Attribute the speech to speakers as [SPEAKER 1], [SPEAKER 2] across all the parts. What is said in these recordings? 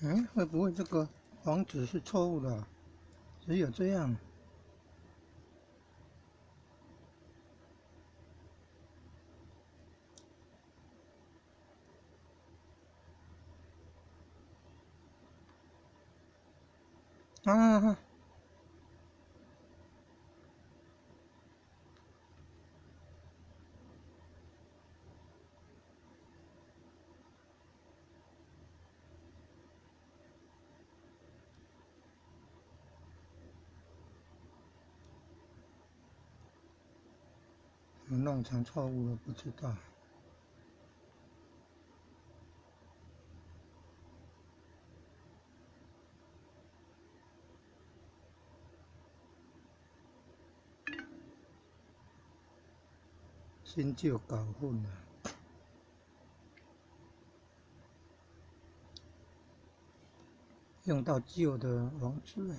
[SPEAKER 1] 嗯，會不會這個網址是錯誤的？只有這樣。啊！弄成錯誤了，不知道。新舊搞混了，用到舊的網址。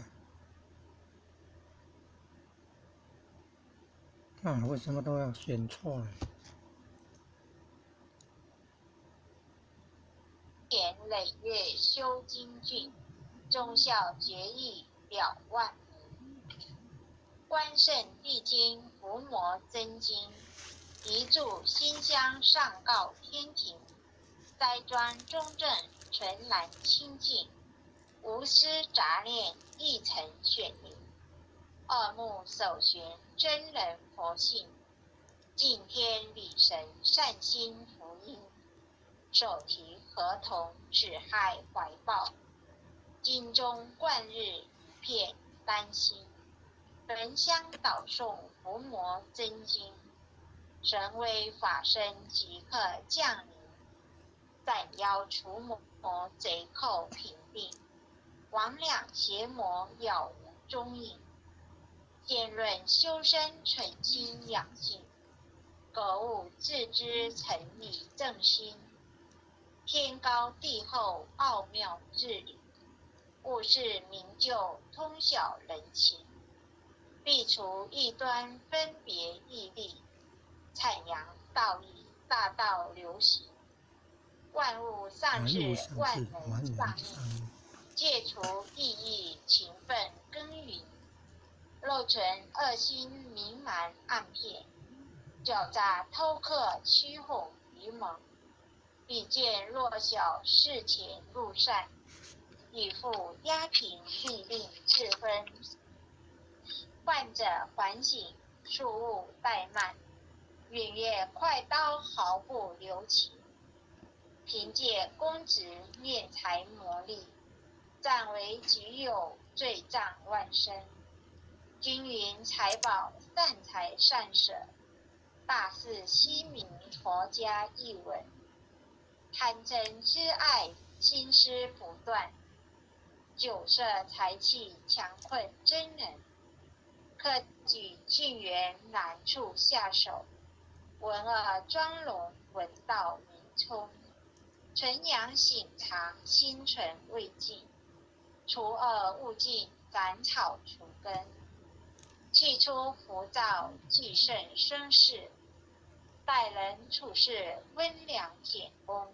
[SPEAKER 1] 啊，為什麼都要選錯呢？
[SPEAKER 2] 年累月修精進，忠孝節義了萬民。關聖帝君伏魔真經，一炷心香上告天庭。齋裝中正純然清淨，無私雜念一塵顯靈。二目守玄真人佛性，敬天禮神善心福音。手提河童只害懷抱，金鐘貫日一片丹心。焚香禱誦伏魔真經，神威法身即刻降臨，斬妖除魔賊寇平定，魍魎邪魔杳無蹤影。兼論修身存心養性，格物致知誠意正心。天高地厚奧妙至理，物事明就通曉人情。摒除異端分別義利，闡揚道義大道流行。萬物喪志萬人喪命，戒除異議勤奮耕耘。若存惡心明瞞暗騙，狡詐偷克欺哄愚蒙。鄙見弱小視錢入善，以復壓平必令自分。患者緩醒，庶勿怠慢。允月快刀毫不留情，憑借公職斂財牟利，佔為己有，罪障萬深。金銀財寶善財善捨，大肆西明佛家一文。貪嗔痴愛心思不斷，酒色財氣強困真人。科舉進元難處下手，聞惡裝聾聞道明聰，純陽醒察心存未盡，除惡務盡斬草除根，去出浮躁濟勝生事，待人處事溫良儉恭，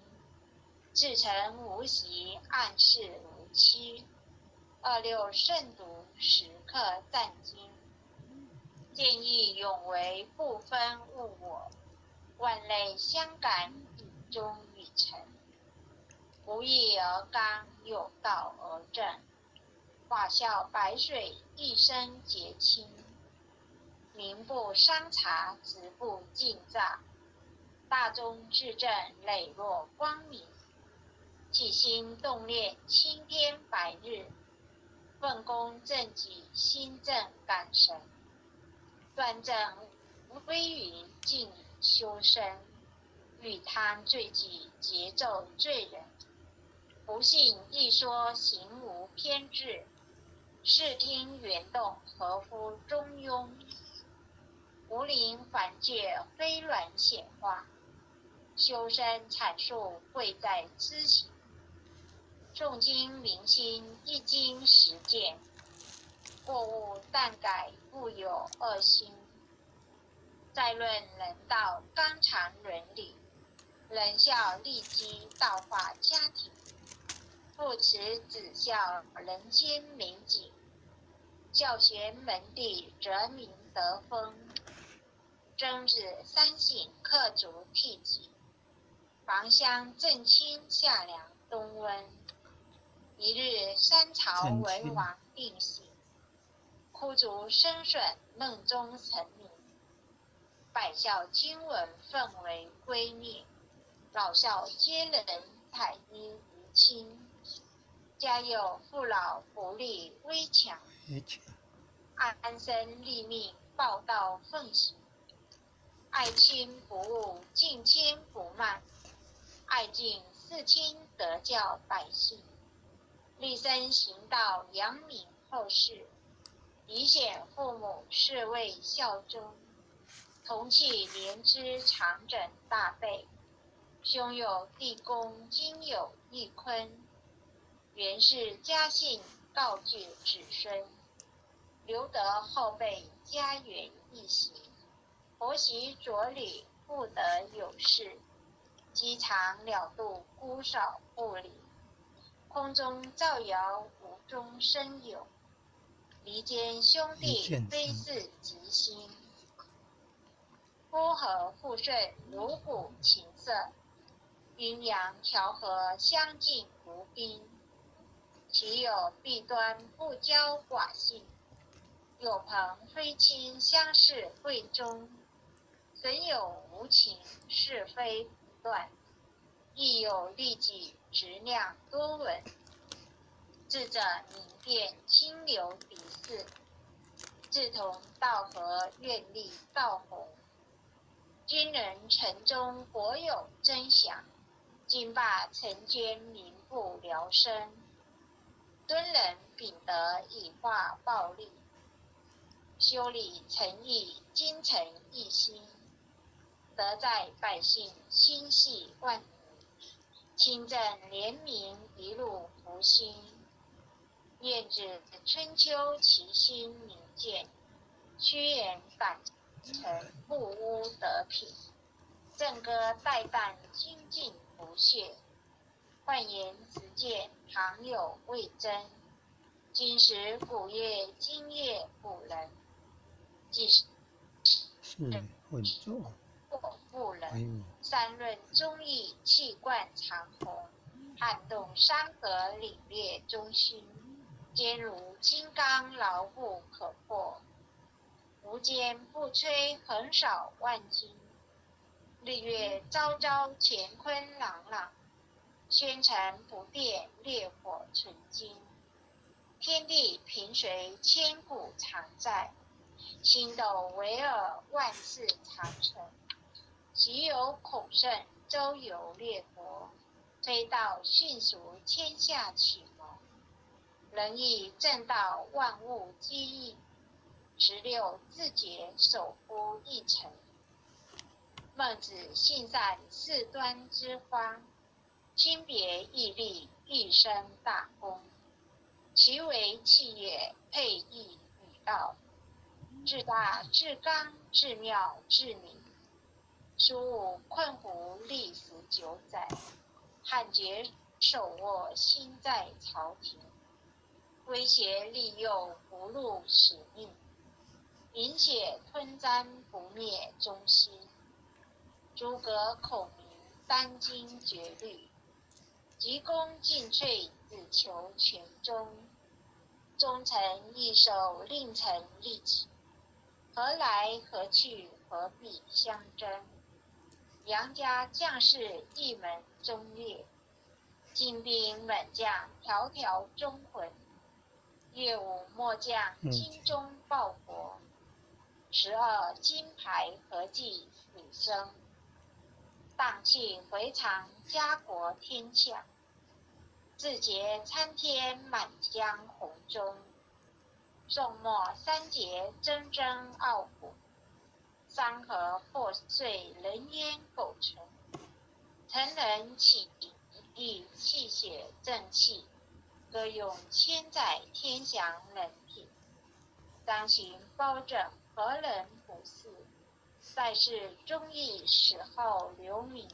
[SPEAKER 2] 至誠無習暗示無欺，二六慎獨時刻戰兢。見義勇為不分物我，萬類相感以忠與誠，無義而剛有道而正，法孝白水一生結清，民不傷察直不盡詐，大忠至正磊落光明，起心動念青天白日，奉公正己心正感神。端正威儀靜以修身，與貪罪己節奏罪人。不信一說行無偏執，視聽圓動合乎中庸。無靈凡界非軟顯化，修身闡述貴在知行。誦經明心一經實踐。過誤但改不有惡心。再論人道綱常倫理，仁孝利己道化家庭。父慈子孝，人间美景；孝贤门第，泽民得风。曾子三省克足替己，房乡正亲夏凉冬温。一日三朝为王定省，哭竹生笋梦中成名。百孝经文奉为圭臬，老少皆能采衣娱亲。家有父老不立危墙，安身立命报道奉行。爱亲不误，敬亲不慢，爱敬事亲，德教百姓。立身行道，扬名后世，以显父母，是谓孝忠。同气连枝，长枕大辈。兄有弟恭，今有义坤。原是家信，告诫子孙，留得后辈家园一行。婆媳着礼，不得有事；饥肠了肚，姑嫂不离。空中造谣，无中生有；离间兄弟，非是吉星。夫和妇顺，如鼓琴瑟；阴阳调和，相敬如宾。其有弊端，不交寡信；有朋非亲，相视贵中。损友无情，是非不断；亦有利己，质量多闻。智者明辨，清流敌视；志同道合，愿力道宏。军人城中，国有真祥；金霸成捐，民不聊生。敦仁秉德，以化暴力；修理诚意，精诚一心。德在百姓，心系万民。清正廉明，一路福星。晏子春秋，其心明鉴；屈原胆诚，不污德品。正歌代旦，精进不懈。焕颜直见，常有未真。今时古业，今业古人。既
[SPEAKER 1] 是稳坐。
[SPEAKER 2] 不能三论忠义，气贯长虹，撼动山河，凛冽中心，坚如金刚，牢不可破。无坚不摧，横扫万军。日月昭昭，乾坤朗朗，宣尘不变，烈火纯金。天地平随，千古常在。星斗维尔，万世长存。昔有孔圣，周游列国，推道训俗，天下启蒙。仁义正道，万物皆应。16字节，守乎一城。孟子信善四端之花，亲别义利，一生大功。其为器也，配义与道。至大至刚至妙至明。苏武困胡历时9载，汉杰手握心在朝廷，威胁利诱不辱使命，饮血吞毡不灭忠心。诸葛孔明殚精竭虑，急功近瘁只求全忠。忠臣义守，令臣利己，何来何去，何必相争？杨家将士一门忠烈，精兵猛将条条忠魂，岳武末将精忠报国。12金牌合计死生，荡气回肠家国天下。志节参天满江红中，宋末三杰铮铮傲骨。山河破碎，人烟苟存。成人起义，气血正气，歌咏千载天祥人品。张行包拯，何人不识？在世忠义，死后留名。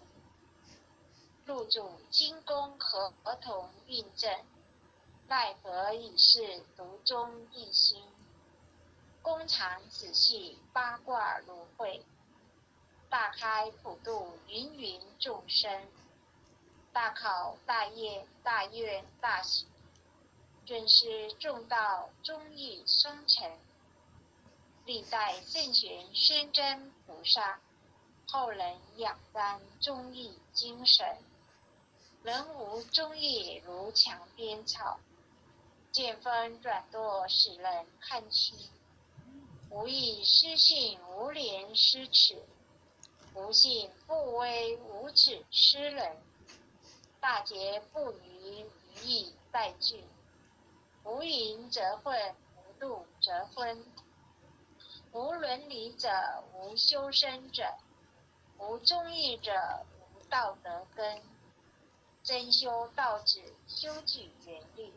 [SPEAKER 2] 入主精工合同运正，奈何已是独中一心。工厂仔细八卦芦荟，大开普度芸芸众生，大考大验大愿大行，尊师重道忠义双成，历代圣贤宣真菩萨，后人仰瞻忠义精神。人无忠义如墙边草，见风转舵使人看清。无义失信，无廉失耻，无信不威，无耻失人。大节不渝，余义殆尽。无淫则混，无度则昏。无伦理者，无修身者，无忠义者，无道德根。真修道旨，修举原力，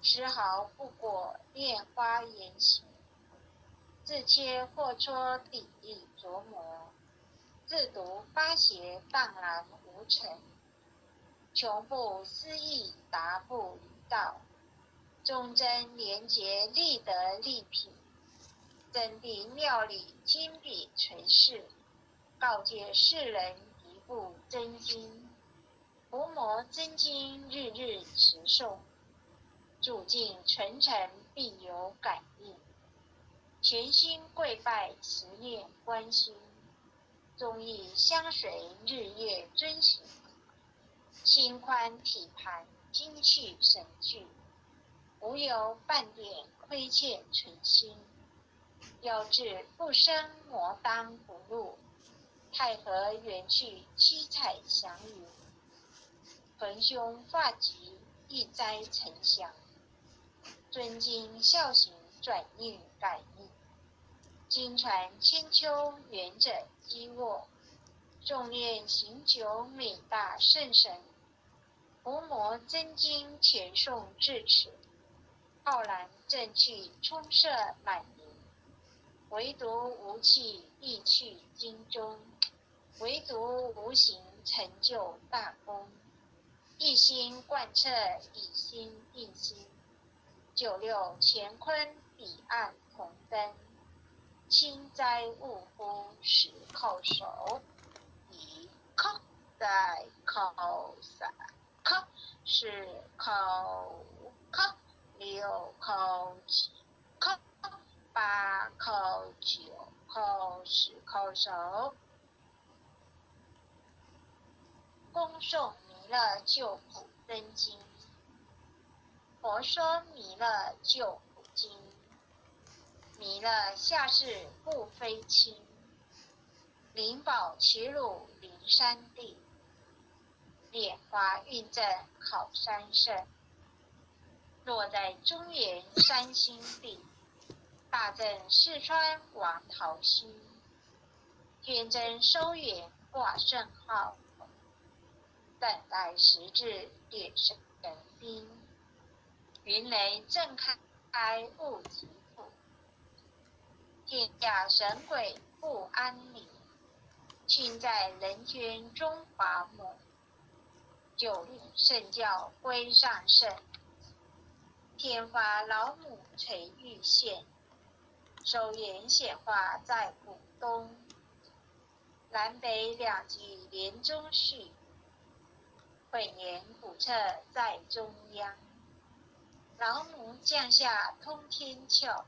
[SPEAKER 2] 丝毫不过莲花言行。自切或戳砥砺琢磨，自毒发邪荡然无成。穷不思义，达不于道。忠贞廉洁，立德立品，真谛妙理，亲笔垂示，告诫世人一部真经。伏魔真经，日日持诵，主境存诚，必有感应。全心跪拜，持念观心，忠义相随，日夜遵行。心宽体盘，精气神聚，无有半点亏欠存心。要知不生魔当不入，太和远去七彩祥云，逢凶化吉，一灾成祥。尊经孝行转运感应，经传千秋圆者积沃，众念行久美大圣神，伏魔真经前诵至此，浩然正气充塞满盈，唯独无气意去经中，唯独无形成就大功，一心贯彻以心印心，九六乾坤彼岸同灯，清斋勿呼十叩首，一叩再叩三叩四叩五叩六叩七叩八叩九叩十叩首。恭诵弥勒救苦真经，佛说弥勒救苦经，弥勒下世不非亲，灵宝齐鲁灵山地，莲花运正考山圣，落在中原三星地，大正四川王桃心，天真收圆挂圣号，等待时至点神兵，云雷震开雾疾土，天下神鬼不安宁，亲在人间中华母，九灵圣教归上圣，天发老母垂玉线，手言显化在古东，南北两极连中续，混元古册在中央，老母降下通天窍，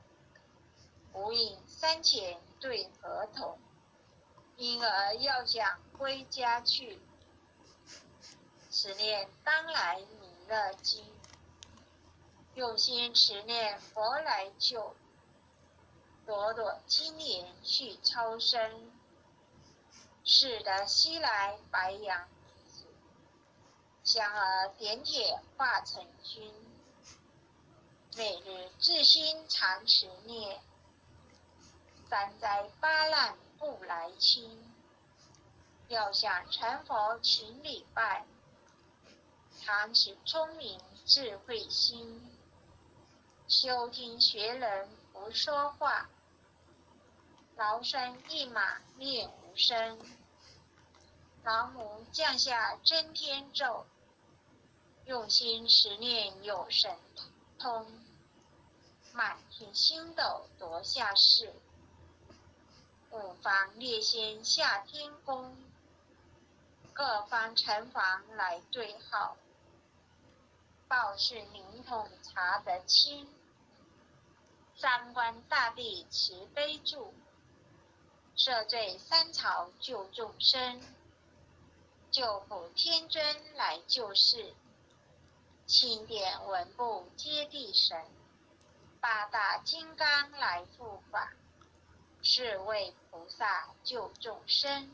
[SPEAKER 2] 无影三钱对合同，婴儿要想归家去，持念当来弥勒经，用心持念佛来救，朵朵金莲去超生，是得西来白羊。香儿点铁化成君，每日至心常持念，三灾八难不来侵。要想成佛勤礼拜，常持聪明智慧心，修听学人不说话，劳山一马念无声。老母降下真天咒，用心持念有神通，满天星斗夺下世，五方列仙下天宫，各方城隍来对号，报是灵通查得清，三官大帝慈悲助，赦罪三朝救众生，救苦天尊来救世，钦点文部揭谛神，八大金刚来护法，四位菩萨救众生，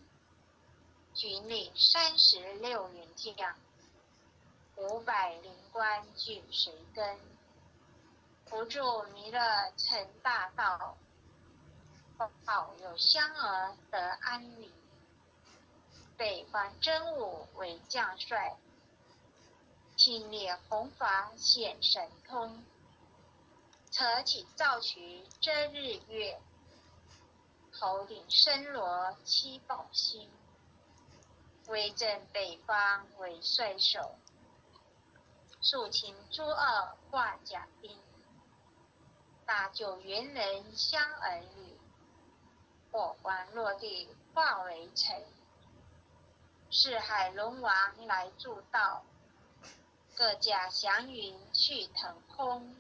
[SPEAKER 2] 军领36员将，500灵官紧随跟，扶助弥勒成大道，保佑香儿得安宁。北方真武为将帅，听念弘法显神通，扯起皂渠遮日月，头顶森罗七宝星，威震北方为帅首，肃清诸恶挂甲兵，大救猿人相儿女，火光落地化为尘。四海龙王来助道，各驾祥云去腾空。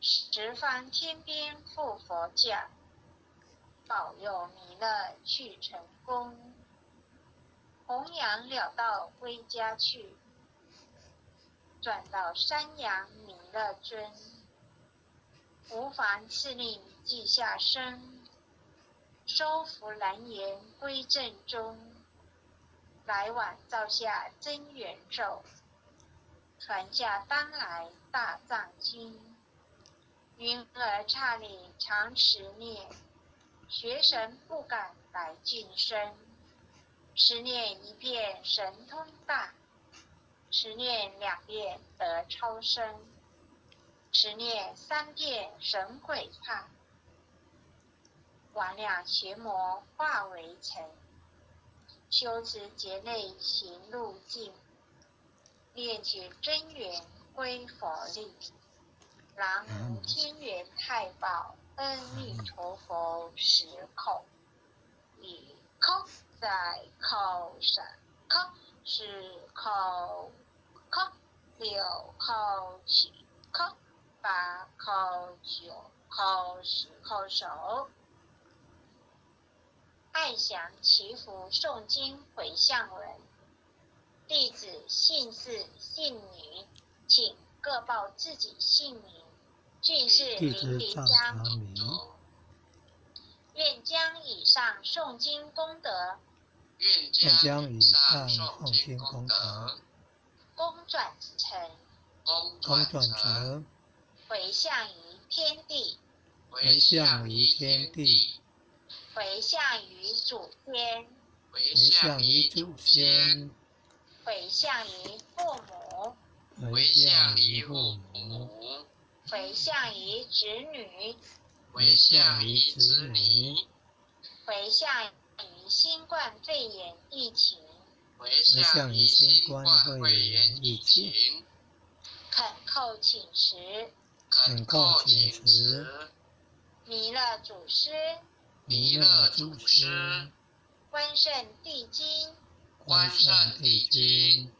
[SPEAKER 2] 十方天兵护佛驾，保佑弥勒去成功。弘扬了道归家去，转到山阳弥勒尊。无妨敕令记下声，收服难言归正宗。来往造下真元咒，传下当来大藏经。云儿刹里常持念，学神不敢来近身。持念一遍神通大，持念两遍得超生，持念三遍神鬼怕。魍魉邪魔化为尘，修持劫内行路径，练取真元归佛力。南无天元太保阿弥陀佛十叩，一叩，再叩，三叩，四叩，五叩，六叩，七叩，八叩，九叩，十叩首。爱祥祈福诵经回向文，弟子姓氏姓名，请各报自己姓名。郡是
[SPEAKER 1] 弟
[SPEAKER 2] 林
[SPEAKER 1] 子赵
[SPEAKER 2] 林江，
[SPEAKER 1] 长明，
[SPEAKER 2] 愿将以上诵经功德
[SPEAKER 3] 愿
[SPEAKER 1] 愿
[SPEAKER 3] 将
[SPEAKER 1] 将以
[SPEAKER 3] 以上
[SPEAKER 1] 上
[SPEAKER 3] 诵
[SPEAKER 1] 诵
[SPEAKER 3] 经功
[SPEAKER 1] 经功德
[SPEAKER 3] 德
[SPEAKER 2] 公转成
[SPEAKER 3] 公
[SPEAKER 1] 公
[SPEAKER 3] 转
[SPEAKER 1] 转
[SPEAKER 3] 成
[SPEAKER 1] 成
[SPEAKER 2] 回向于天地，
[SPEAKER 3] 回
[SPEAKER 1] 回
[SPEAKER 3] 向于
[SPEAKER 1] 向于
[SPEAKER 3] 天
[SPEAKER 1] 天地，
[SPEAKER 3] 地，
[SPEAKER 2] 回向于祖先，
[SPEAKER 3] 回
[SPEAKER 1] 回
[SPEAKER 3] 向
[SPEAKER 1] 向
[SPEAKER 3] 于祖
[SPEAKER 1] 于祖
[SPEAKER 3] 先，
[SPEAKER 1] 先，
[SPEAKER 2] 回向于父母，
[SPEAKER 1] 回
[SPEAKER 3] 回向
[SPEAKER 1] 向
[SPEAKER 3] 于
[SPEAKER 1] 于父
[SPEAKER 3] 父
[SPEAKER 1] 母，
[SPEAKER 3] 母，
[SPEAKER 2] 回向于子女，
[SPEAKER 3] 回
[SPEAKER 1] 回
[SPEAKER 3] 向
[SPEAKER 1] 向
[SPEAKER 3] 于子
[SPEAKER 1] 于子
[SPEAKER 3] 女，
[SPEAKER 1] 女，
[SPEAKER 2] 回向于新冠肺炎疫情，
[SPEAKER 3] 回
[SPEAKER 1] 回
[SPEAKER 3] 向
[SPEAKER 1] 向
[SPEAKER 3] 于
[SPEAKER 1] 于新
[SPEAKER 3] 新
[SPEAKER 1] 冠
[SPEAKER 3] 冠
[SPEAKER 1] 肺
[SPEAKER 3] 肺炎
[SPEAKER 1] 炎
[SPEAKER 3] 疫
[SPEAKER 1] 疫情，
[SPEAKER 3] 情，
[SPEAKER 2] 恳叩请持
[SPEAKER 3] 恳
[SPEAKER 1] 恳
[SPEAKER 3] 叩
[SPEAKER 1] 叩请
[SPEAKER 3] 请
[SPEAKER 1] 持
[SPEAKER 3] 持
[SPEAKER 2] 弥勒祖师、
[SPEAKER 1] 弥
[SPEAKER 3] 弥
[SPEAKER 1] 勒祖
[SPEAKER 3] 勒祖
[SPEAKER 1] 师、
[SPEAKER 3] 师、
[SPEAKER 2] 关圣帝君、
[SPEAKER 1] 关
[SPEAKER 3] 关圣
[SPEAKER 1] 圣
[SPEAKER 3] 帝
[SPEAKER 1] 帝君、
[SPEAKER 3] 君、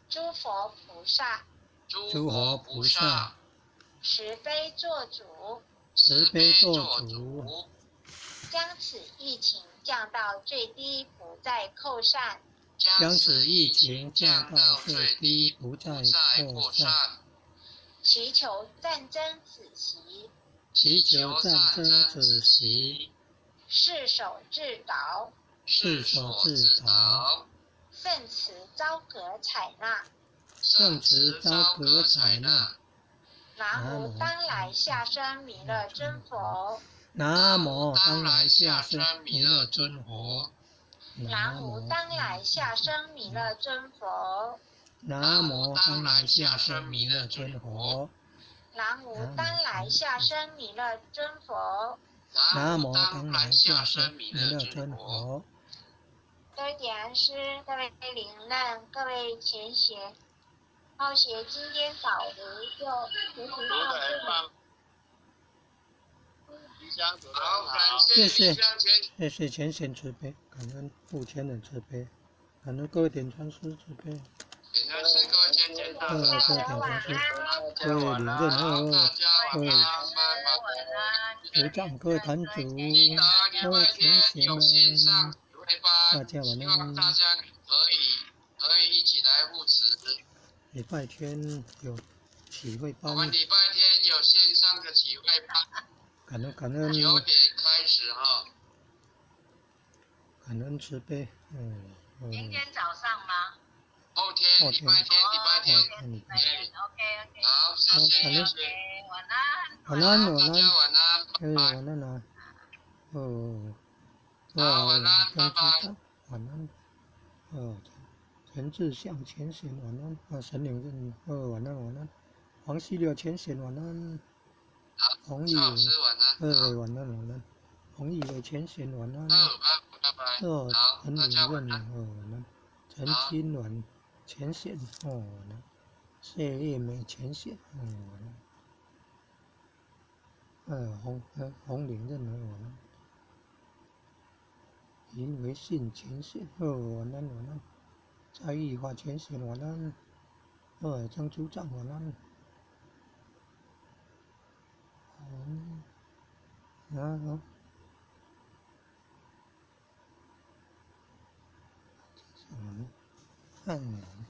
[SPEAKER 2] 诸佛菩萨，
[SPEAKER 3] 诸
[SPEAKER 1] 诸
[SPEAKER 3] 佛
[SPEAKER 1] 佛菩
[SPEAKER 3] 菩萨
[SPEAKER 1] 萨，
[SPEAKER 2] 慈悲作主，
[SPEAKER 3] 慈
[SPEAKER 1] 慈悲
[SPEAKER 3] 悲
[SPEAKER 1] 作
[SPEAKER 3] 作
[SPEAKER 1] 主，
[SPEAKER 3] 主，
[SPEAKER 2] 将此疫情降到最低，不再扩散。
[SPEAKER 3] 将
[SPEAKER 1] 将
[SPEAKER 3] 此
[SPEAKER 1] 此疫
[SPEAKER 3] 疫情
[SPEAKER 1] 情降
[SPEAKER 3] 降到
[SPEAKER 1] 到最
[SPEAKER 3] 最
[SPEAKER 1] 低，
[SPEAKER 3] 低，
[SPEAKER 1] 不
[SPEAKER 3] 不
[SPEAKER 1] 再
[SPEAKER 3] 再
[SPEAKER 1] 扩散。
[SPEAKER 3] 扩散。
[SPEAKER 2] 祈求战争止息，
[SPEAKER 1] 祈
[SPEAKER 3] 祈求
[SPEAKER 1] 求战
[SPEAKER 3] 战
[SPEAKER 1] 争
[SPEAKER 3] 争
[SPEAKER 1] 止
[SPEAKER 3] 止
[SPEAKER 1] 息，
[SPEAKER 3] 息，
[SPEAKER 2] 誓守自导，
[SPEAKER 1] 誓
[SPEAKER 3] 誓
[SPEAKER 1] 守自
[SPEAKER 3] 所自
[SPEAKER 1] 导，
[SPEAKER 3] 导，
[SPEAKER 2] 圣慈昭格采纳。
[SPEAKER 1] 圣
[SPEAKER 3] 圣
[SPEAKER 1] 慈
[SPEAKER 3] 慈昭
[SPEAKER 1] 昭格
[SPEAKER 3] 格
[SPEAKER 1] 采纳。
[SPEAKER 3] 采纳。
[SPEAKER 2] 南
[SPEAKER 1] 南无
[SPEAKER 2] 无当来下生弥勒尊佛，
[SPEAKER 1] 南
[SPEAKER 3] 南
[SPEAKER 1] 无
[SPEAKER 3] 无当
[SPEAKER 1] 当来
[SPEAKER 3] 来
[SPEAKER 1] 下
[SPEAKER 3] 下
[SPEAKER 1] 生弥勒
[SPEAKER 3] 生弥勒
[SPEAKER 1] 尊
[SPEAKER 3] 尊
[SPEAKER 1] 佛
[SPEAKER 3] 佛，
[SPEAKER 2] 南
[SPEAKER 1] 南无
[SPEAKER 2] 无当来下生弥勒尊佛，
[SPEAKER 1] 南
[SPEAKER 3] 南
[SPEAKER 1] 无
[SPEAKER 3] 无当
[SPEAKER 1] 当来
[SPEAKER 3] 来
[SPEAKER 1] 下
[SPEAKER 3] 下
[SPEAKER 1] 生弥
[SPEAKER 3] 生弥勒
[SPEAKER 1] 勒尊
[SPEAKER 3] 尊
[SPEAKER 1] 佛
[SPEAKER 3] 佛，
[SPEAKER 2] 南无当来下生弥勒尊佛，
[SPEAKER 1] 南
[SPEAKER 3] 南无
[SPEAKER 1] 无当
[SPEAKER 3] 当
[SPEAKER 1] 来
[SPEAKER 3] 来下
[SPEAKER 1] 下生
[SPEAKER 3] 生弥
[SPEAKER 1] 弥勒
[SPEAKER 3] 勒
[SPEAKER 1] 尊
[SPEAKER 3] 尊佛。
[SPEAKER 1] 佛。
[SPEAKER 2] 各位點燃師，各位靈難，各位前賢，好學今天導讀就學習
[SPEAKER 3] 讀
[SPEAKER 2] 到這裡。
[SPEAKER 3] 得很棒，李香讀得
[SPEAKER 4] 好，
[SPEAKER 3] 很好。
[SPEAKER 4] 感謝
[SPEAKER 1] 謝謝
[SPEAKER 4] 李香前
[SPEAKER 1] 謝謝前賢慈悲，感恩父親的慈悲，感恩各位點傳師慈悲，
[SPEAKER 4] 點傳師各位前賢大
[SPEAKER 1] 各位
[SPEAKER 4] 德，
[SPEAKER 1] 各位點傳師，各位領任
[SPEAKER 4] 好，
[SPEAKER 1] 二
[SPEAKER 4] 大家
[SPEAKER 1] 各位
[SPEAKER 4] 晚安，拜拜。
[SPEAKER 1] 組長、各位壇主、
[SPEAKER 4] 記得禮
[SPEAKER 1] 各位
[SPEAKER 4] 拜
[SPEAKER 1] 前
[SPEAKER 4] 天有
[SPEAKER 1] 賢
[SPEAKER 4] 線上
[SPEAKER 1] 們，
[SPEAKER 4] 體會班，
[SPEAKER 1] 大家晚
[SPEAKER 4] 希望
[SPEAKER 1] 安。
[SPEAKER 4] 大家可以一起來護持。
[SPEAKER 1] 禮拜天有啟會班，
[SPEAKER 4] 我們禮拜天有線上的啟會班，
[SPEAKER 1] 感恩感恩
[SPEAKER 4] 9點開始哈。
[SPEAKER 1] 感恩慈悲，
[SPEAKER 5] 明天早上嗎？
[SPEAKER 4] 後天
[SPEAKER 1] 後天
[SPEAKER 4] 禮拜天，禮拜天，
[SPEAKER 1] 後天禮拜
[SPEAKER 5] 禮拜天，OK OK。
[SPEAKER 4] 好，謝謝
[SPEAKER 1] 好感恩
[SPEAKER 4] 謝謝，
[SPEAKER 5] 晚安。
[SPEAKER 1] 晚安
[SPEAKER 4] 好，
[SPEAKER 1] 晚
[SPEAKER 4] 大家
[SPEAKER 1] 安，
[SPEAKER 4] 晚安，
[SPEAKER 1] 哎，
[SPEAKER 4] 拜拜。
[SPEAKER 1] 晚安啊，哦，
[SPEAKER 4] 好，晚
[SPEAKER 1] 哦，
[SPEAKER 4] 安，拜
[SPEAKER 1] 張
[SPEAKER 4] 拜。
[SPEAKER 1] 組長晚安，哦，陳志祥前賢晚安，啊，陳領任，哦，晚安晚安，黃西柳前賢晚安，
[SPEAKER 4] 好，
[SPEAKER 1] 洪宇，
[SPEAKER 4] 蔡老師晚安，好，
[SPEAKER 1] 晚安晚安，洪宇偉前賢晚安，
[SPEAKER 4] 拜拜，
[SPEAKER 1] 哦，
[SPEAKER 4] 好，
[SPEAKER 1] 陳
[SPEAKER 4] 大家
[SPEAKER 1] 領任，
[SPEAKER 4] 晚安，
[SPEAKER 1] 哦，晚安，陳
[SPEAKER 4] 好。
[SPEAKER 1] 金鑾前賢，哦，晚安，謝葉美前賢，哦，晚安，洪領任，哦，晚安，林維信前賢，哦，晚安晚安，蔡玉華前賢晚安，哦，張組長晚安，啊好，晚安，